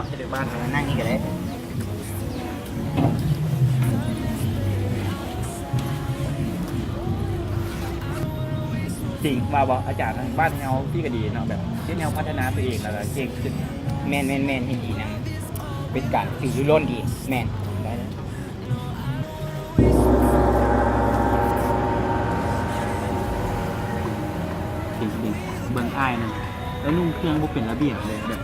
ເຮັດຢູ່ບ້ານ ເອົາ ນັ່ງນີ້ກໍໄດ້. ຈິງວ່າບໍ່ອາຈານ? ບ້ານເຮົາທີ່ກໍດີເນາະ ແບບເຮັດແນວພັດທະນາຕົວເອງ ແລ້ວກໍເກັ່ງຂຶ້ນ. ແມ່ນໆໆ ເຫັນດີນຳ ເປັນການຝຶກອົບຮົມດີ. ແມ່ນ ໄດ້ແລ້ວ. ເບິ່ງອ້າຍນັ້ນ ລາວນຸ່ງເຄື່ອງບໍ່ເປັນລະບຽບເລີຍ ແບບ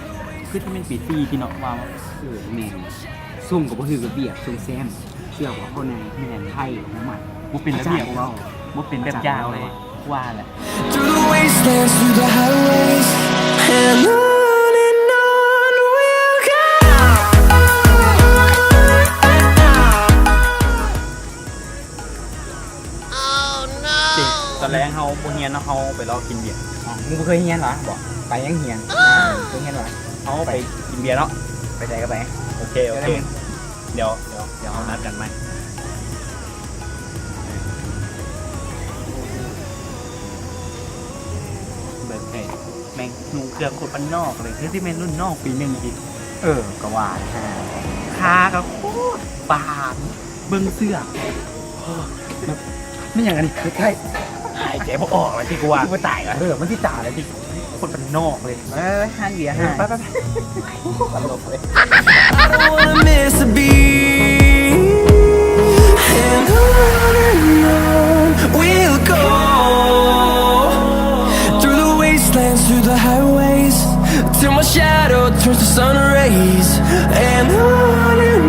ຄືຊິແມ່ນປີສີ່ພີ້ເນາະ ວ່າ. ເອີ ແມ່ນ. ຊົງກໍບໍ່ຖືກລະບຽບ ຊົງແຊມ ເຊື່ອບໍ່? ເວົ້າແນ່. ແມ່ນ. ໄທ ນ້ຳມັນ ບໍ່ເປັນລະບຽບ ອາຈານເວົ້າ ບໍ່ເປັນແບບຢ່າງເລີຍ ວ່າແຫຼະ. Through the wastelands, through the highways, and on and on we'll go. ຕອນແລງເຮົາບໍ່ຮຽນເນາະ ເຮົາໄປເລາະກິນເບຍ. ອໍ ມຶງບໍ່ເຄີຍຮຽນຫວາ? ບໍ່ ໄປຍັງຮຽນ. ອ່າ ບໍ່ເຄີຍຮຽນຫວາ? ເຮົາໄປກິນເບຍເນາະ. ໄປໃສກໍໄປ. ໂອເຄ ໂອເຄ ດຽວ ດຽວ ດຽວເຮົານັດກັນໃໝ່. ເບິ່ງເອີຍ ແມ່ງນຸ່ງເຄື່ອງໂຄດບ້ານນອກເລີຍ ຄືຊິແມ່ນລຸ້ນນ້ອງປີໜຶ່ງອີກ. ເອີ ກໍວ່າ ຂາກໍໂຄດບາງ ເບິ່ງເສື້ອ ແມ່ນຫຍັງອັນນີ້? ໃກ້ໆ ຫາຍໃຈບໍ່ອອກແລ້ວຕິ ກູວ່າ ຊິບໍ່ຕາຍວະ. ເອີ ມັນຊິຕາຍແລ້ວຕິ ຄົນບ້ານນອກເລີຍ. ເອີ ຮ້ານເບຍ ເອີ ຫາຍ ໄປໆໆ ຕະຫຼົກເລີຍ. I don't wanna miss a beat. And on and on we'll go. Through the wastelands, through the highways, till my shadow turns to sun rays. And on and